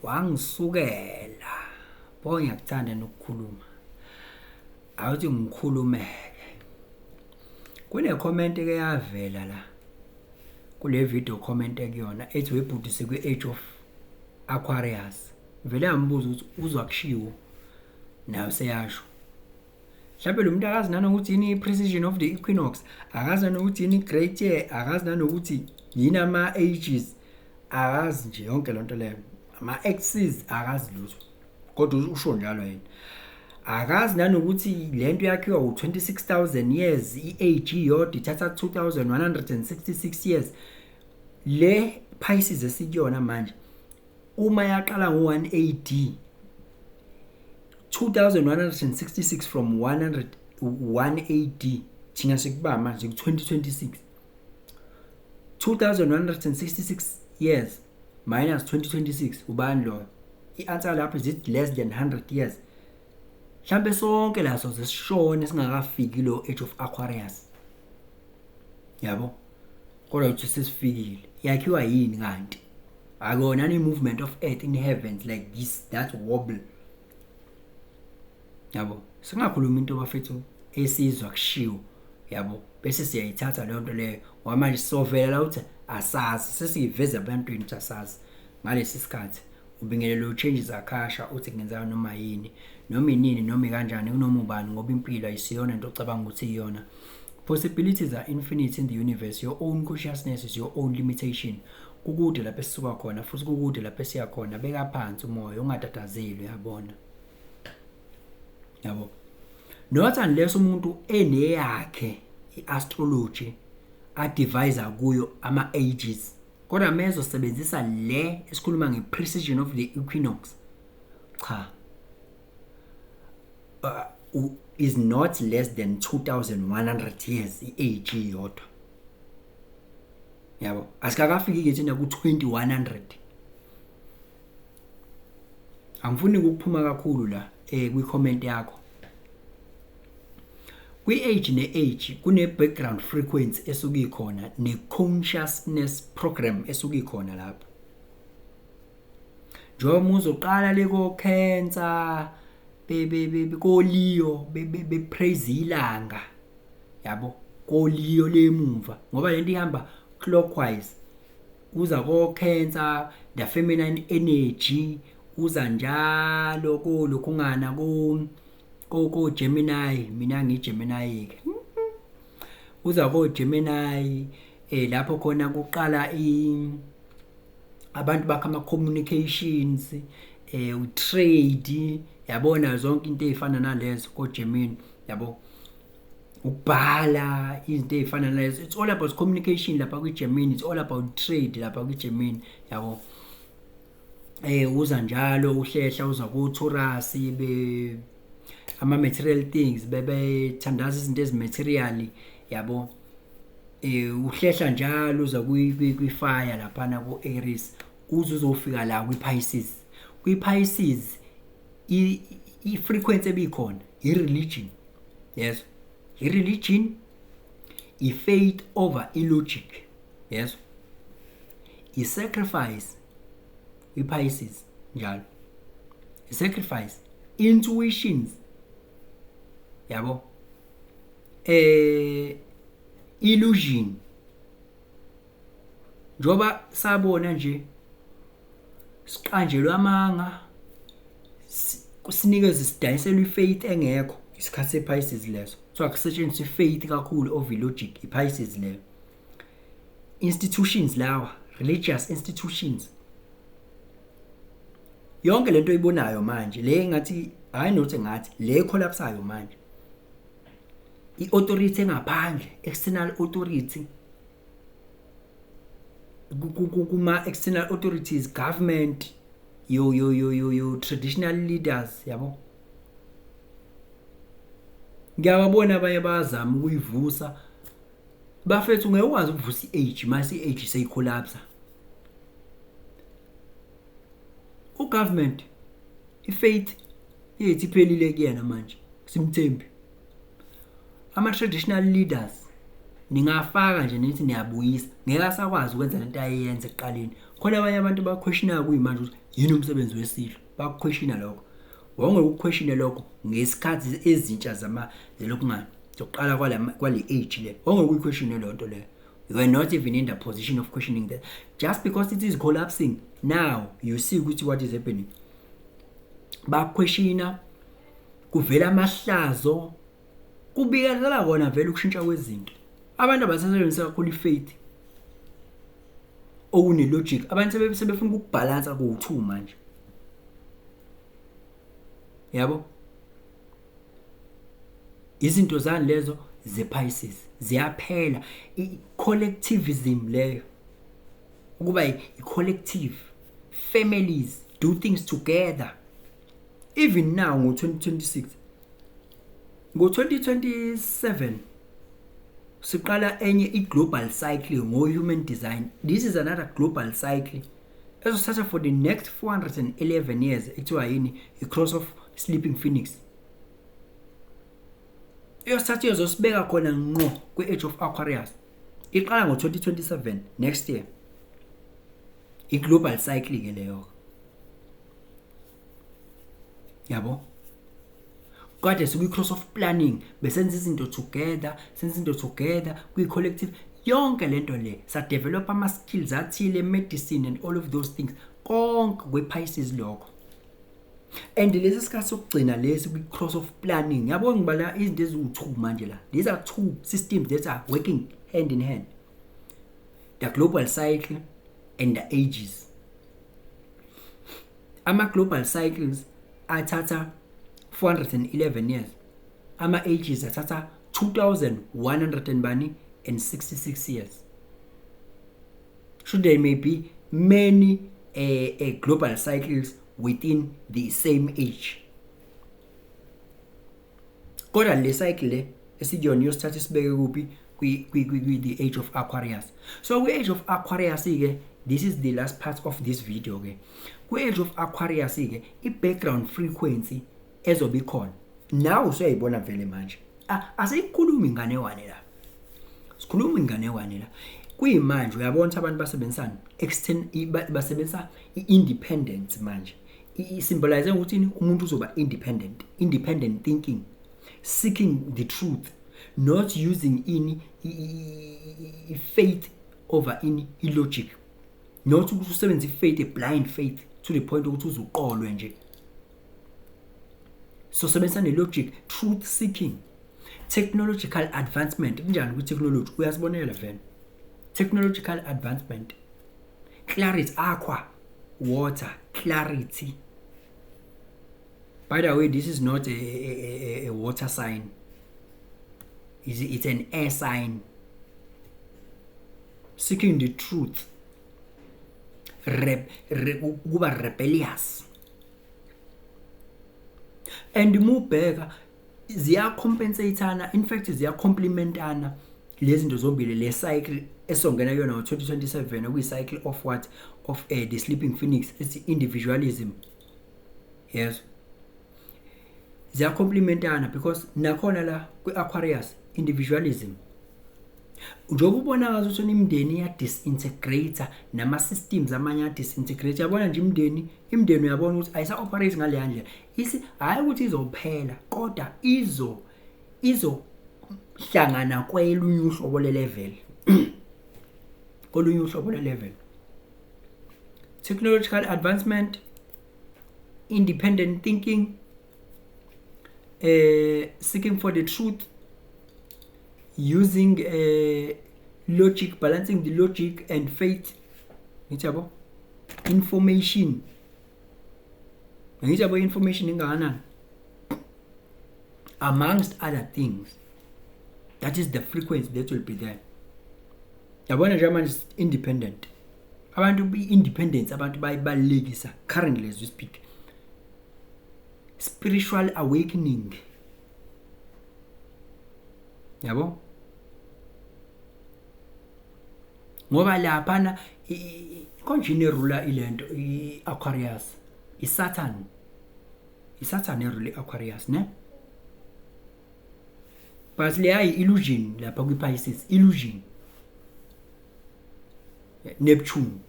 Wangisukela. Pho ngiyakuthanda nokukhuluma. Awuthi ngikhulumeke. Kune comment eke yavela la kule video comment ekuyona ethi webhuti sikwi age of Aquarius. Vele yambuza ukuthi uzwa kushiwo nayo seyasho. Mhlawumbe lo muntu akazi nanokuthi yini i-precision of the equinox, akazi nanokuthi yini i-great year, akazi nanokuthi yini ama-ages, akazi nje yonke loo nto leyo. Ama-axes akazi lutho, kodwa usho njalo yena. Akazi nanokuthi le nto yakhiwa u-26,000 years, i-age iyodwa ithatha 2166 years. Le Pisces esikuyona manje uma yaqala ngo-1 AD 2166 from 101 AD thina sikuba manje ku-2026 2166 years minus 2026 ubani loyo? I-answer lapho is it less than 100 years. Mhlambe sonke la soze sishone singakafiki lo age of Aquarius, yabo, kodwa uthi sesifikile. Yakhiwa yini kanti? Akona ni movement of earth in heavens like this, that wobble, yabo. Singakhuluma into bafethu esizwa kushiwo, yabo, bese siyayithatha leyo nto leyo ngoba manje sovela la ukuthi asazi, sesiyiveza ebantwini ukuthi asazi. Ngalesi sikhathi ubingelelo changes akhasha uthi kungenzeka noma yini, noma inini, noma kanjani, kunoma ubani, ngoba impilo ayisiyona into ocabanga ukuthi iyona. Possibilities are infinite in the universe. Your own consciousness is your own limitation. Kukude lapho esisuka khona futhi kukude lapho esiya khona. Beka phansi umoya, ungatatazeli, uyabona, yabo. Not unless umuntu eneyakhe i-astrology adivise kuyo ama-ages, kodwa mezosebenzisa le esikhuluma nge-precision of the equinox, cha, is not less than 2100 years i-age iyodwa, yabo. Asikakafiki ke thina ku-2100. Angifuni ukuphuma kakhulu la kwi-comment yakho. Kwi-age ne-age kune-background frequency esuke ikhona ne-consciousness program esuke ikhona lapho. Njengoba uzoqala le ko-Cancer, ko-Leo be-praise ilanga, yabo, ko-Leo lemumva, ngoba lento ihamba clockwise. Uza ko-Cancer, the feminine energy, uza njalo kolokhungana ko Gemini. Mina ngiGemini ke. Uza ko Gemini lapho khona kuqala abantu bakha ama communications, trade, yabona, zonke into ezifana nalezo ko Gemini, yabo, ukubhala izinto ezifana nalezo. It's all about communication lapha kwi Gemini, it's all about trade lapha kwi Gemini, yabo. Uza njalo uhlehla uza ku Taurus, be ama material things, bebethandaza izinto ezimaterial, yabo. Uhlehla njalo uza kwi fire laphana ku Aries, uze uzofika la kwi Pisces. Kwi Pisces i frequency ebikhona i religion, yes, i religion, i faith over i logic, yes, i sacrifice i Pisces njalo, i sacrifice, intuitions, yabo, illusion. Njoba sabona nje siqanjelwa amanga, sinikeze, sidayiselwa ifaith engekho. Isikhathi sePisces leso, so akusetshenziswa ifaith kakhulu over logic, iPisces leyo. Institutions lawa, religious institutions, yonke lento oyibonayo manje le ngathi, hayi, nothi ngathi le collapseayo manje, i-authority engaphandle, external authority, kuma external authorities, government, yo traditional leaders, yabo. Ngiyababona abanye bayazama ukuyivusa bafethu. Ngeke ukwazi ukuvusa i-age mase i-age seyicollapse. Ugovernment, ifaith yethu iphelile kuyena manje, simthembi. Ama traditional leaders Ningafaka nje nithi niyabuyisa, ngeke asakwazi ukwenza lento ayeyenza ekuqaleni. Khona abanye abantu baquestionayo kuyimanje ukuthi yini umsebenzi wesilo, bakuquestiona lokho. Wawungeke ukuquestione lokho ngesikhathi ezintsha zama zelokhu ngani zokuqala kwale age le, wawungeke uyiquestione leyo nto leyo. You are not even in the position of questioning that. Just because it is collapsing now, you see ukuthi what is happening. Baquestiona, kuvela amahlazo, kubikezela kona vele ukushintsha kwezinto. Abantu abasasebenzisa kakhulu ifaith okune logic, abantu sebefuna ukubhalansa ku2 manje, yabo. Izinto zani lezo zePisces ziyaphela, i-collectivism leyo, ukuba i-collective, families do things together. Even now ngo-2026, ngo-2027 siqala enye i-global cycle ngo-human design. This is another global cycle ezosithatha for the next 411 years, ekuthiwa yini? I-cross of sleeping phoenix. Iyosithatha iyozosibeka khona ngqo kwi-age of Aquarius. Iqala ngo-2027, next year, i-global cycle ke leyo, yabo. Kade sikwi-cross of planning, besenza izinto together, senza izinto together kwi-collective, yonke lento le, sa-develop ama-skills athile, medicine and all of those things, konke kwe-Pisces lokho. And lesi sikhathi sokugcina lesi kwi-cross of planning, yabo, ngibala izinto eziwu-two manje la. These are two systems that are working hand in hand, the global cycle and the ages. Ama-global cycles athatha 411 years, ama-ages athatha 2100 and bani and 66 years. So there may be many global cycles within the same age, kodwa le cycle le esikuyona iyosithatha isibeke kuphi? Kwi the age of Aquarius. So kwi age of Aquarius ke, this is the last part of this video ke, kwi age of Aquarius ke, i background frequency ezobe ikhona nawe usuyayibona vele manje. Asiyikhulumi inganekwane la, sikhuluma inganekwane la. Kuyimanje uyabona ukuthi abantu basebenzisana extend, basebenzisa i-independence manje. I-symbolize ukuthi ini? Umuntu uzoba independent, independent thinking, seeking the truth, not using ini, i-faith over ini, i-logic, not ukuthi usebenzise i-faith, a blind faith to the point ukuthi uzuqolwe nje. So sebenzisa ne-logic, truth seeking, technological advancement. Kunjani kwi-technology? Uyasibonela vele, technological advancement, clarity, aqua, water, clarity. By the way, this is not a water sign, it's an air sign. Seeking the truth, kuba rebellious. And mubheka ziyacompensatana, in fact ziyacomplementana lezi zinto zombili. Le cycle esongena kuyona ngo-2027, okuyi-cycle of what? Of the sleeping phoenix, it's individualism, yes. Ziyacomplementana because nakhona la kwi-Aquarius, individualism, njengoba ubona ngathi ukuthi imindeni iya-disintegrate, nama-systems amanye aya-disintegrate. Yabona nje imindeni uyabona ukuthi ayisa-operate ngaleya ndlela. Isi hhayi ukuthi izophela, kodwa izohlangana kwelunye uhlobo le-level, kolunye uhlobo le-level. Technological advancement, independent thinking, seeking for the truth, using logic, balancing the logic and faith, ngithi yabo, information, ngithi yabo, information ingakanani, amongst other things. That is the frequency that will be there. Yabona nje manje, independent abantu, i-independence abantu bayibalulekisa currently as we speak. Spiritual awakening, yabo, ngoba laphana konje inerula ilento i-Aquarius, i-Saturn, i-Saturn erule i-Aquarius, ne. But leya illusion lapha kwi-Pisces, illusion. Neptune.